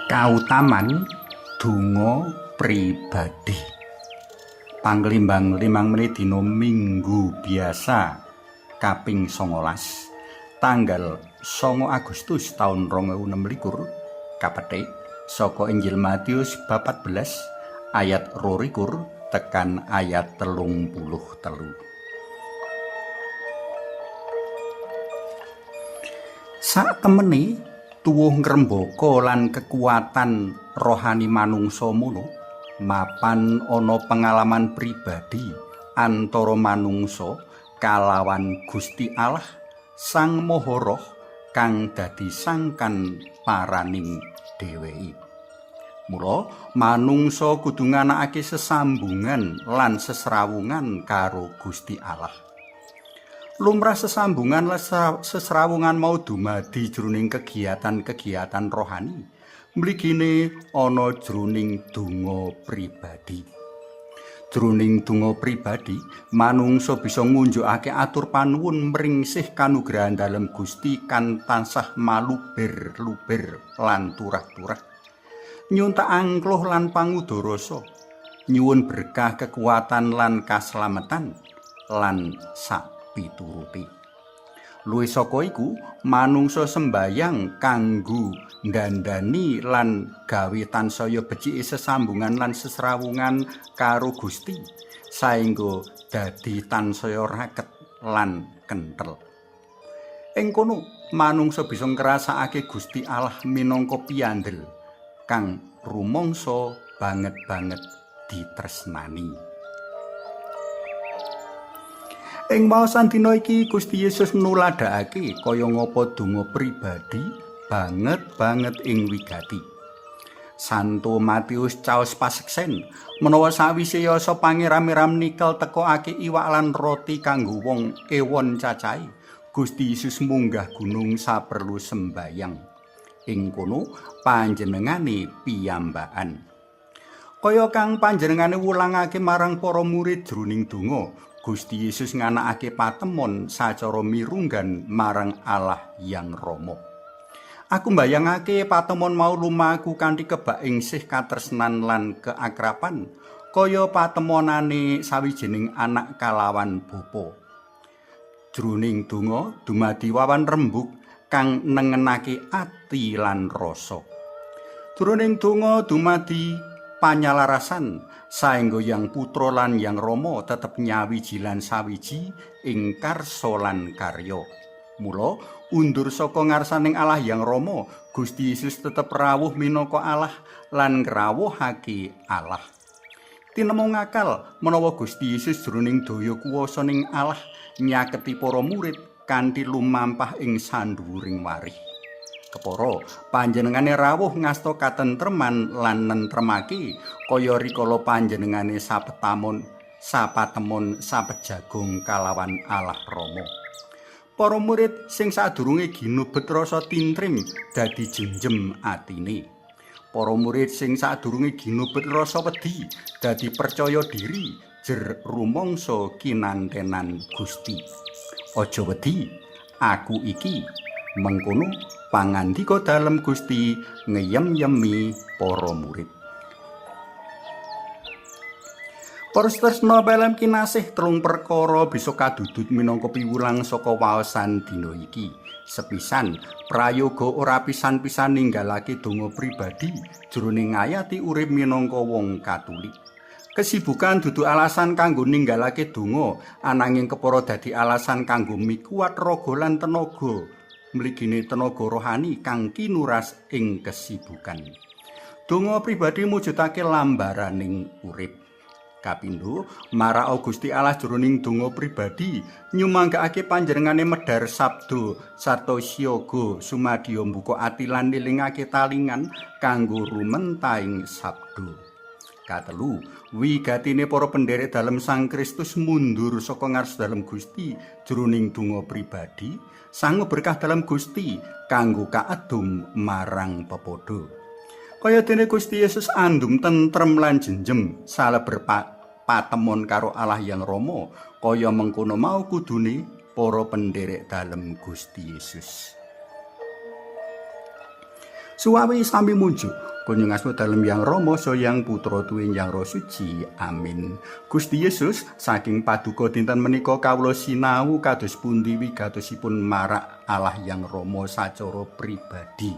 Kautaman donga pribadi. Panglimbang 5 menit dina Minggu biasa kaping 19 tanggal 9 Agustus taun 2026 kapetik saka Injil Matius bab 14 ayat 22 tekan ayat 33. Sak temene tuwuh ngrembaka lan kekuatan rohani manungsa mono mapan ana pengalaman pribadi antara manungsa kalawan Gusti Allah Sang Maha Roh kang dadi sangkan paraning dheweke. Mula manungsa kudu nganakake sesambungan lan sesrawungan karo Gusti Allah. Lumrah sesambungan lan sesrawungan mau dumadi jroning kegiatan-kegiatan rohani, mligine ana jroning donga pribadi. Jroning donga pribadi, manungsa bisa ngunjukake atur panuwun mringsih kanugrahan dalem Gusti kan tansah maluber-luber lan turah-turah. Nyuntak angkluh lan pangudarasa, nyuwun berkah kekuatan lan kaslametan lan sak pituruti. Luwih saka iku, manungsa sembayang kanggo ndandani lan gawe tansaya becike sesambungan lan sesrawungan karo Gusti, saengga dadi tansaya raket lan kenthel. Ing kono manungsa bisa ngrasakake Gusti Allah minangka piyandel kang rumangsa banget-banget ditresnani. Ing waosan dina iki Gusti Yesus nuladhakake kaya ngapa donga pribadi banget-banget ing wigati. Santo Matius caos paseksen menawa sawise yasa pangeram-eram nikel tekokake iwak lan roti kanggo wong ewon cacahe, Gusti Yesus munggah gunung saperlu sembayang. Ing kono panjenengane piyambakan. Kaya kang panjenengane wulangake marang para murid jroning donga, Gusti Yesus nganakake patemon sacara mirunggan marang Allah Yang Rama. Aku mbayangake patemon mau lumaku kanthi kebak ing sih katresnan lan keakraban, kaya patemonane sawijining anak kalawan bapa. Jroning donga dumadi wawan rembug kang nengenake ati lan rasa. Jroning donga dumadi panyalarasan saengga Yang Putra lan Yang Rama tetep nyawiji lan sawiji ing karsa lan karya. Mula undur saka ngarsaning Allah Yang Rama, Gusti Yesus tetep rawuh minangka Allah lan ngrawuhake Allah. Tinemu ngakal menawa Gusti Yesus jroning daya kuwasaning Allah nyaketi para murid kanthi lumampah ing sandhuwuring warih. Kepara panjenengane rawuh ngasta katentreman lan nentremake kaya rikala panjenengane sapatemon sapejagung kalawan Allah Rama. Para murid sing sadurunge ginubet rasa tintrim dadi jenjem atine. Para murid sing sadurunge ginubet rasa wedi dadi percaya diri jer rumangsa kinantenan Gusti. Aja wedi, aku iki. Mengkono pangandika dalem Gusti ngeyem-yemi para murid. Para tresna pelem kinasih, telung perkara bisa kadudut minangka piwulang saka waosan dina iki. Sepisan, prayoga ora pisan-pisan ninggalake donga pribadi jroning ngayati urip minangka wong Katolik. Kesibukan dudu alasan kanggo ninggalake donga, ananging kepara dadi alasan kanggo mikuwat raga lan tenaga, mligine tenaga rohani kang kinuras ing kesibukan. Donga pribadi mujudake lambaraning urip. Kapindho, maraka Gusti Allah jroning donga pribadi nyumanggakake panjenengane medhar sabda sarta siaga sumadyo mbuka ati lan nilingake talingan kanggo rumentahing sabda. Katelu, wigatine para penderek dalem Sang Kristus mundur saka ngarsa dalem Gusti jroning donga pribadi, sangu berkah dalem Gusti kanggo kaedum marang pepadha. Kaya dene Gusti Yesus andum tentrem lan jenjem saleber patemon karo Allah Yang Rama, kaya mengkono mau kudune para penderek dalem Gusti Yesus. Suwawi sami munjuk, Kunjung asma dalem Yang Rama saha Yang Putra tuwin Yang Roh Suci. Amin. Gusti Yesus, saking paduka dinten menika kawula sinau kados pundi wigatosipun marak Allah Yang Rama sacara pribadi.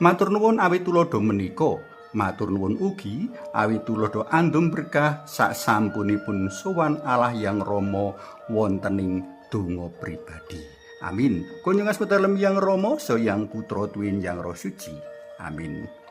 Matur nuwun awit tuladha menika. Matur nuwun ugi awit tuladha andum berkah sak sampunipun sowan Allah Yang Rama wonten ing donga pribadi. Amin. Kunjung asma dalem Yang Rama saha Yang Putra tuwin Yang Roh Suci. Amin.